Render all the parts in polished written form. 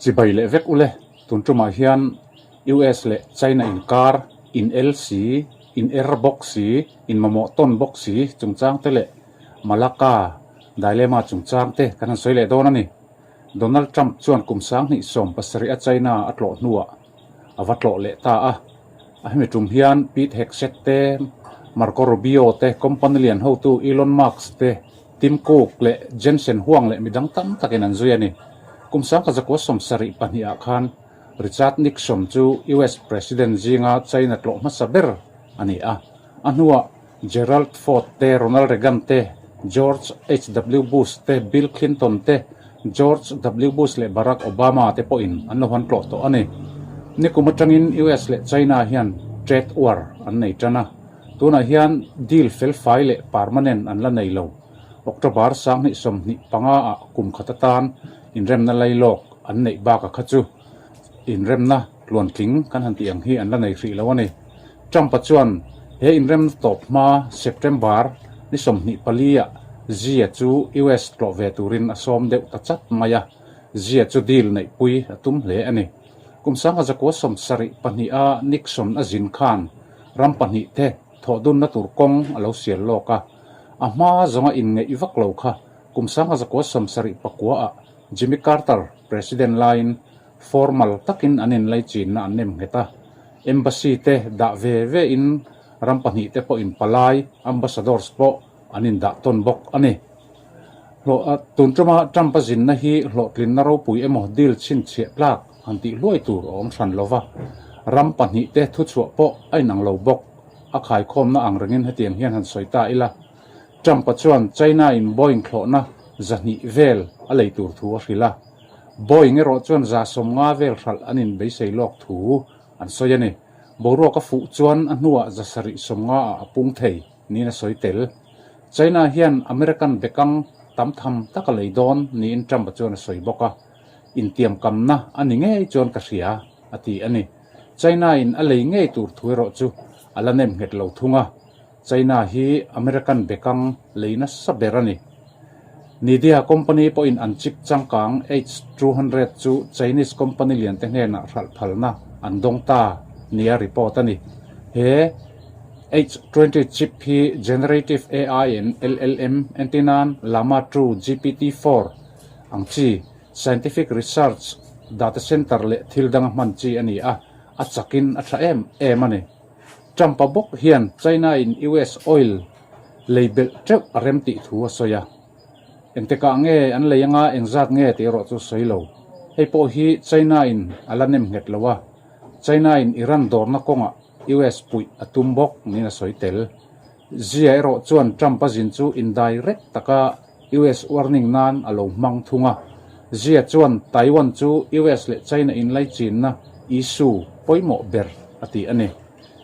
Chibai leh vek ule, tun tumah hian US leh China inkar in el si, in er bawk si, in mamawh tawn bawk si chungchang te leh Malacca dilemma chungchang te kan han sawi leh dawn a ni. Donald Trump chuan kum 2017 a China a tlawh hnuah a va tlawh leh ta a. A hemi tum hian Pete Hegseth te, Marco Rubio te, company lian hotu Elon Musk te, Tim Cook leh Jensen Huang leh midang tam takin an zui a ni. Kum 1972 ah khan Richard Nixon chu US President zinga China tlawh hmasa ber a ni a. A hnuah Gerald Ford te, Ronald Reagan te, George HW Bush te, Bill Clinton te, George W Bush leh Barack Obama te pawhin an lo han tlawh tawh a ni. Nikum atangin US leh China hian trade war an nei tan a, tunah hian deal felfai leh permanent an la nei lo. October 2025 ah kum khat atan inremna lailawk an neih baka kha chu inremna tluantling kan han tih ang hi an la nei hrih lo a ni. Trump-a chuan he inremna tawp hma September ni 24 ah Xi-a chu US tlawh ve turin a sawm deuh ta chat mai a, Xi-a chu deal neihpui a tum hle a ni. Kum 1972 a Nixon a zin khan ram pahnih te thawhdunna tur kawng a lo sial lawk a, a hma zawnga inngeih vak lo kha kum 1979 ah Jimmy Carter President laiin Formal takin an inlaichinna an nem nghet a, Embassy te dah ve ve in ram pahnih te pawh in palai, ambassadors, pawh an indah tawn bawk a ni. Hlawh tun tuma Trump a zinna hi hlawhtlinna ropui emaw deal chhinchhiah tlak han tih hluai tur a awm hran lo va, ram pahnih te thuchhuah pawh a inang lo bawk. A khaikhawmna ang rengin hetiang hian han sawi ta ila, Trump-a chuan China in Boeing thlawhna 200 vel a lei tur thu a hrilh a. Boeing erawh chuan 150 vel hralh an inbeisei lawk thu an sawi a ni. Boruak a fuh chuan a hnuah 750 ah a pung thei niin a sawi tel. China hian American bekang tam tham tak a lei dawn niin Trump-a chuan a sawi bawk a. Intiamkamna a ni ngei chuan ka hria, a ti a ni. China-in a lei ngei tur thu erawh chu a la nem nghet lo thung a. China hi American bekang lei nasa ber a ni. Nvidia company pawhin an chip changkang H200 chu Chinese company liante hnenah hralh phalna an dawng ta nia report a ni. He H20 chip hi Generative AI and LLM entinan Llama 2 GPT-4 ang chi scientific research data center leh thil danga hman chi a ni a, a chakin a tha em em a ni. Trump-a bawk hian China-in US oil lei belh teuh a rem tih thu a sawi a. Engtikah nge an lei anga engzat nge tih erawh chu sawi lo. Hei pawh hi China-in a la nem nghet lo a, China-in Iran dawrna kawngah US puih a tum bawk niin a sawi tel. Xi-a erawh chuan Trump-a zin chu indirect taka US warning nan a lo hmang thung a. Xi-a chuan Taiwan chu US leh China inlaichinna issue pawimawh ber a ti a ni.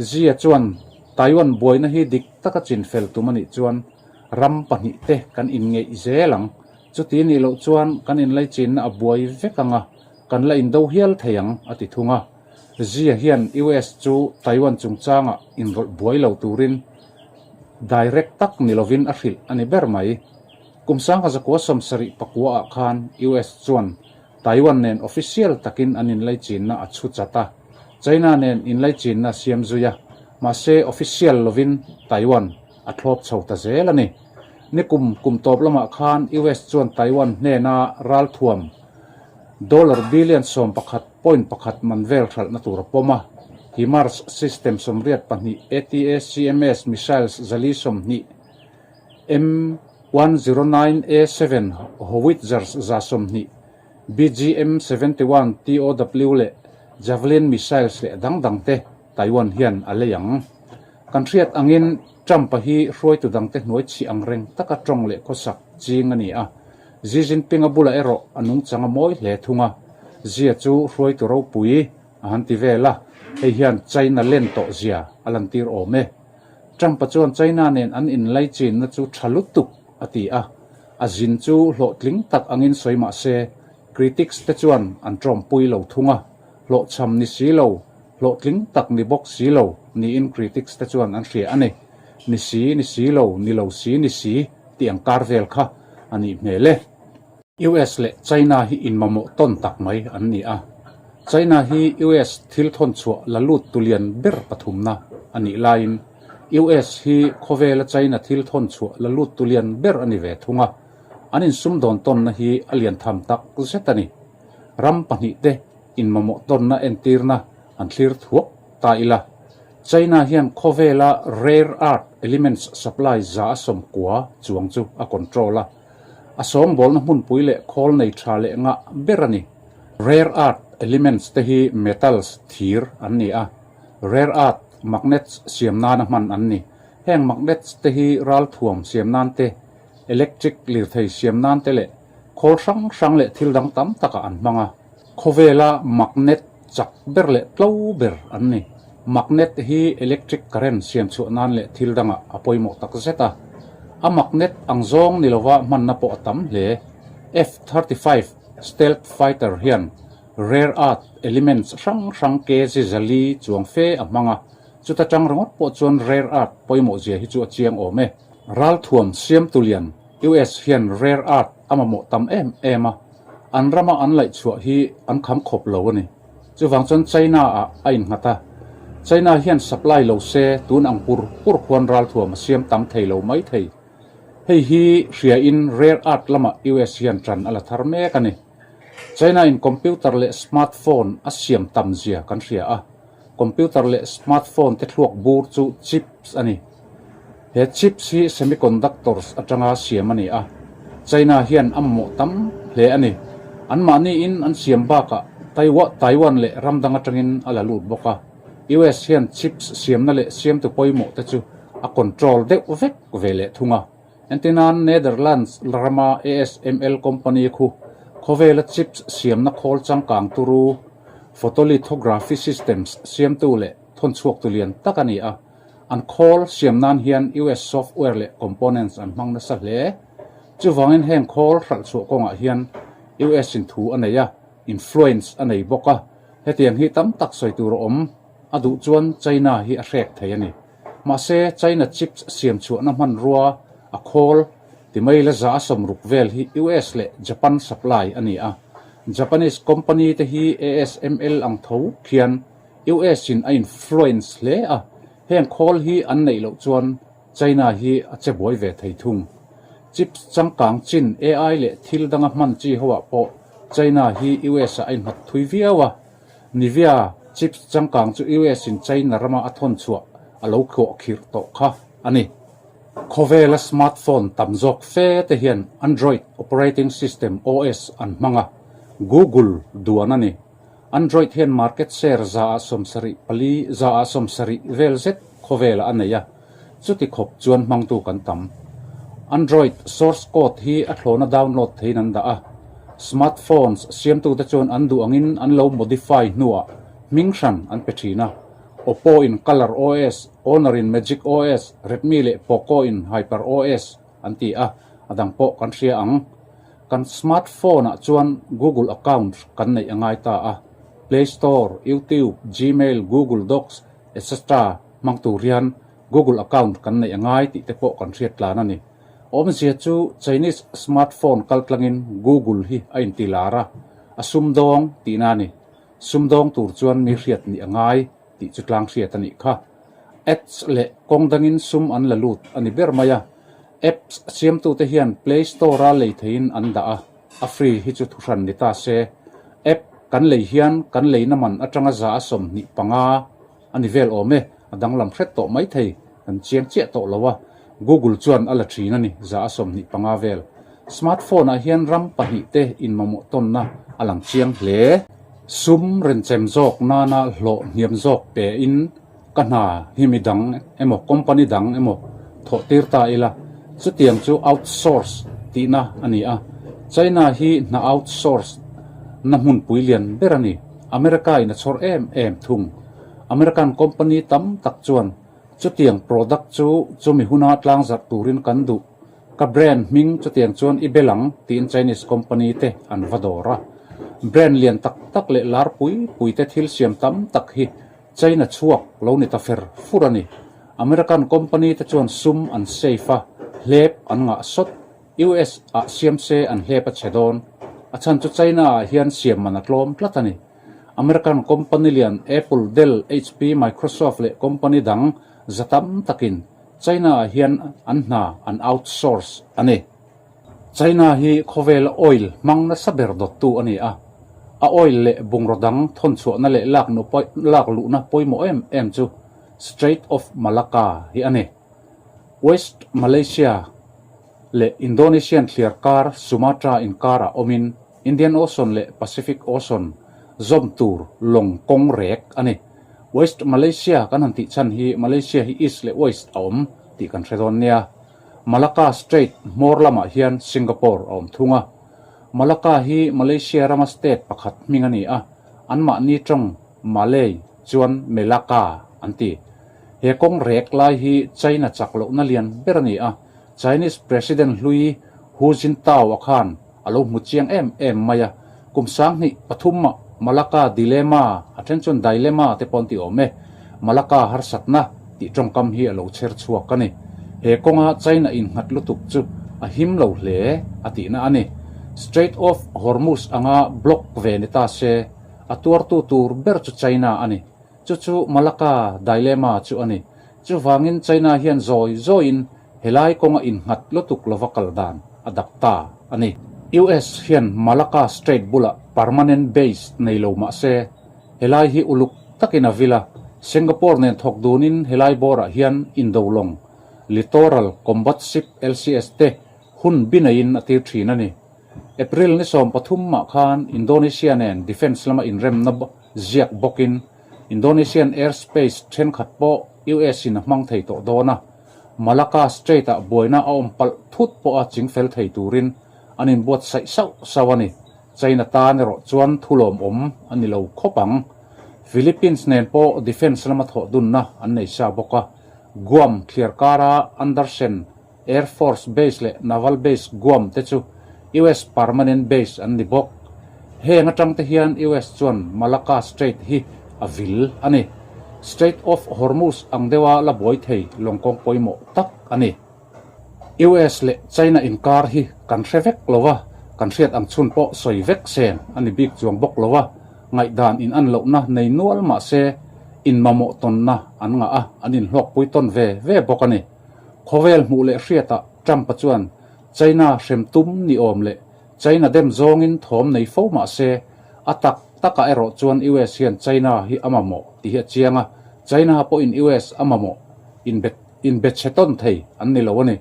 Xi-a chuan Taiwan buaina hi dik taka chinfel tum a nih chuan ram pahnih te kan inngeih zel ang. Chuti nih loh chuan kan inlaichinna a buai vek ang a, kan la indo hial thei ang, a ti thung a. Xi-a hian US chu Taiwan chungchangah inrawlh buai lo turin direct tak ni lovin a hrilh a ni ber mai. Kum 1979 ah khan US chuan Taiwan nen official takin an inlaichinna a chhu chat a, China nen inlaichinna a siam zui a, mahse official lovin Taiwan a thlawp chho ta zel a ni. Nikum kum tawp lamah khan US chuan Taiwan hnena ralthuam dollar billion 11.1 man vel hralhna tur a pawm a, HIMARS system 82 ATACMS missiles 420, M109A7 howitzers 120, BGM-71 TOW leh Javelin missiles leh dang dang te Taiwan hian a lei ang. Kan hriat angin Trump-a hi hruaitu dangte hnuai chhi ang reng taka tawng leh khawsak ching a ni a, Xi Jinping-a bulah erawh a nungchang a mawi hle thung a, Xi-a chu hruaitu ropui a han ti vel a, hei hian China len tawh zia a lantir awm e. Trump-a chuan China nen an inlaichinna chu tha lutuk a ti a, a zin chu hlawhtling tak angin sawi mah se, critics te chuan an tawmpui lo thung a, hlawhchham ni si lo, hlawhtling tak ni bawk si lo niin critics te chuan an hria a ni. Ni si, ni si lo, ni lo si, ni si tih ang kar vel kha a nih hmel e. US leh China hi inmamawh tawn tak mai an ni a. China hi US thil thawn chhuah la lut tu lian ber pathumna a nih laiin US hi khawvela China thil thawn chhuah la lut tu lian ber a ni ve thung a. An insumdawn tawnna hi a lian tham tak zet a ni. Ram pahnihte inmamawh tawnna entirna an thlir thuak ta ila. China hian khawvela rare earth elements supply 190 chuang chu a control a. A sawngbawlna hmunpui leh khawl nei tha leh ngah ber a ni. Rare earth elements te hi metals, thir, an ni a. Rare earth magnets siam nana hman an ni. Heng magnets te hi ralthuam siam nan te, electric lirthei siam nan te leh khawl hrang hrang leh thil dang tam takah an hmang a. Khawvela magnet chak ber leh tlo ber an ni. Magnet hi electric current siam chhuah nan leh thil dangah a pawimawh tak zet a. A magnet ang zawng ni lova hmanna pawh a tam hle. F-35 Stealth Fighter hian rare earth elements hrang hrang kg 400 chuang fe a hmang a, chuta tang ringawt pawh chuan rare earth pawimawh zia hi chu a chiang awm e. Ralthuam siamtu lian US hian rare earth a mamawh tam em em a, an rama an laih chhuah hi an kham khawp lo a ni. Chuvang chuan China ah a innghat a, China hian supply lo se tun ang pur pur khuan ralthuam a siam tam thei lo mai thei. Hei hi hria in rare earth lamah US hian tan a la thar mek a ni. China in computer leh smartphone a siam tam zia kan hria a, computer leh smartphone te thluak bur chu chips a ni. He chips hi semiconductors atanga siam a ni a, China hian a mamawh tam hle a ni. Anmahniin an siam bakah Taiwan leh ram dang atangin a la lut bawk a. US hian chips siamna leh siamtu pawimawh te chu a control deuh vek ve leh thung a. Entirnan Netherlands rama ASML company khu khawvela chips siamna khawl changkang turu photolithography systems siamtu leh thawnchhuaktu lian tak a ni a. An khawl siam nan hian US software leh components an hmang nasa hle. Chuvangin heng khawl hralh chhuah kawngah hian US in thu a nei a, influence a nei bawk a. Hetiang hi tam tak sawi tur a awm. A duh chuan China hi a hrek thei a ni. Mahse, China chips siam chhuahna hmanrua a khawl ti mai la 60 vel hi US leh Japan supply a ni a. Japanese company te hi ASML ang tho khian US in a influence hle a, heng khawl hi an neih loh chuan China hi a che buai ve thei thung. Chips changkang chin AI leh thil danga hman chi ho ah pawh China hi US ah a innghat thui viau a. Nivea chips changkang chu US in China rama a thawn chhuah a lo khuah khirh tawh kha a ni. Khawvela smartphone tam zawk fe te hian Android operating system, OS, an hmang a, Google duan a ni. Android hian market share 74 70% vel zet khawvelah a nei a, chuti khawp chuan hmangtu kan tam. Android source code hi a thlawna download theiin an dah a, smartphones siamtute chuan an duh angin an lo modify hnuah hming hran an pe thin a, Oppo in Color OS, Honor in Magic OS, Redmi leh Poco in Hyper OS an ti a, a dang pawh kan hria ang. Kan smartphone ah chuan Google account kan neih a ngai ta a, Play Store, YouTube, Gmail, Google Docs etc hmang tur hian Google account kan neih a ngai tih te pawh kan hriat tlan a ni. Awmzia chu Chinese smartphone kal tlangin Google hi a inti lar a, a sumdawng tihna a ni. Sumdawng tur chuan mi hriat nih a ngai tih chu tlang hriat a nih kha. Ads leh kawng dangin sum an la lut a ni ber mai a. Apps siamtute hian Play Store-a lei theiin an dah a, a free hi chu thuhran ni ta se. App kan lei hian kan leina man atanga 25 a ni vel awm e, a danglam hret tawh mai thei, kan chiang chiah tawh lo a, Google chuan a la thin a ni, 25 vel. Smartphone-ah hian ram pahnihte inmamawh tawnna a lang chiang hle. Sum renchem zawk nana hlawh hniam zawk pein Ka hna hi mi dang emaw company dang emaw thawh tir ta ila, chutiang chu outsource tihna a ni a. China hi hna outsource na hmunpui lian ber a ni. America in a chhawr em em thung. American company tam tak chuan chutiang product chu chumi huna tlangzarh turin kan duh. Ka brand hming chutiang chuan i bel ang tiin Chinese company te an va dawr a. Brand lian tak tak leh lar pui pui te thil siam tam tak hi China chhuak lo ni ta fer fur a ni. American company te chuan sum an save a, hlep an ngah sawt. US ah siam se an hlep a chhe dawn. A chhan chu China ah hian siam man a tlawm tlat a ni. American company lian Apple, Dell, HP, Microsoft leh company dang za tam takin China ah hian an hna an outsource a ni. China hi khawvela oil hmang nasa ber dawttu a ni a, a oil leh bungraw dang thawnchhuahna leh lak luhna pawimawh em em chu Strait of Malacca hi a ni. West Malaysia leh Indonesian thliar kar Sumatra inkarah awmin Indian Ocean leh Pacific Ocean zawm tur lawng kawng rek a ni. West Malaysia kan han tih chhan hi Malaysia hi East leh West a awm tih kan hre dawn nia. Malacca Strait hmawr lamah hian Singapore a awm thung a. Malacca hi Malaysia rama state pakhat hming a ni a, anmahni tawng Malay chuan Melaka an ti. He kawng rek lai hi China chak lohna lian ber a ni a, Chinese President hlui Hu Jintao a khan a lo hmu chiang em em mai a, kum 2003 ah Malacca Dilemma, a then chuan Dilemma te pawh an ti awm e, Malacca harsatna tih tawngkam hi a lo chher chhuak a ni. He kawnga China innghat lutuk chu a him lo hle a tihna a ni. Strait of Hormuz anga block ve ni ta se, a tuartu tur ber chu China a ni. Chu chu Malacca Dilemma chu a ni. Chuvangin China hian zawi zawiin helai kawnga innghat lutuk lova kal dan a dap ta a ni. US hian Malacca Strait bulah permanent base nei lo mah se, helai hi uluk takin a vil a, Singapore nen thawk dunin helai bawrah hian indo lawng, Littoral Combat Ship, LCS, te hun binaiin a tir thin a ni. April ni 13 mah khan Indonesia nen defence lama inremna ziak bawkin Indonesian airspace thenkhat pawh US in a hmang thei tawh dawn a, Malacca Strait-ah buaina a awm palh thut pawha chingfel thei turin an inbuatsaih sauh sauh a ni. China tan erawh chuan thulawmawm a ni lo khawp ang. Philippines nen pawh defence lama thawh dunna an nei sa bawk a, Guam thliar kara Andersen Air Force Base leh Naval Base Guam te chu US permanent base an ni bawk. Heng atang te hian US chuan Malacca Strait hi a vil a ni. Strait of Hormuz ang deuha la buai thei lawngkawng pawimawh tak a ni. US leh China inkar hi kan hre vek lo a, kan hriat ang chhun pawh sawi vek seng a ni bik chuang bawk lo a, ngaihdan in an lohna nei nual mah se inmamawh tawnna an ngah a, an inhlawkpui tawn ve ve bawk a ni. Khawvel hmuh leh hriatah Trump-a chuan China hrem tum ni awm leh China dem zawngin thawm nei fo mah se, a tak takah erawh chuan US hian China hi a mamawh tih hi a chiang a, China pawhin US a mamawh inbe inbe chhe tawn thei an ni lo a ni.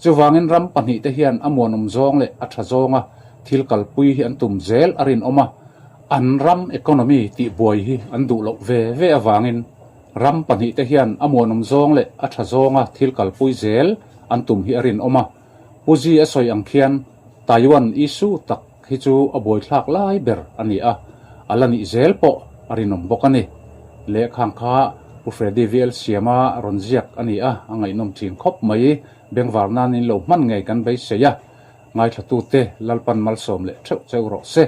Chuvangin ram pahnihte hian a muanawm zawng leh a tha zawnga thil kalpui hi an tum zel a rinawm a, an ram economy tihbuai hi an duh loh ve ve avangin Ram pahnihte hian a muanawm zawng leh a tha zawnga thil kalpui zel an tum hi a rinawm a. Pu Zi a sawi ang khian Taiwan issue tak hi chu a buaithlak lai ber a ni a, a la nih zel pawh a rinawm bawk a ni. Lehkhang kha Pu Freddy VL Siama rawn ziak a ni a, a ngaihnawm thin khawp mai. Bengvar nan in lo hman ngei kan beisei a, ngaithlatute Lalpan malsawm leh theuh cheu rawh se.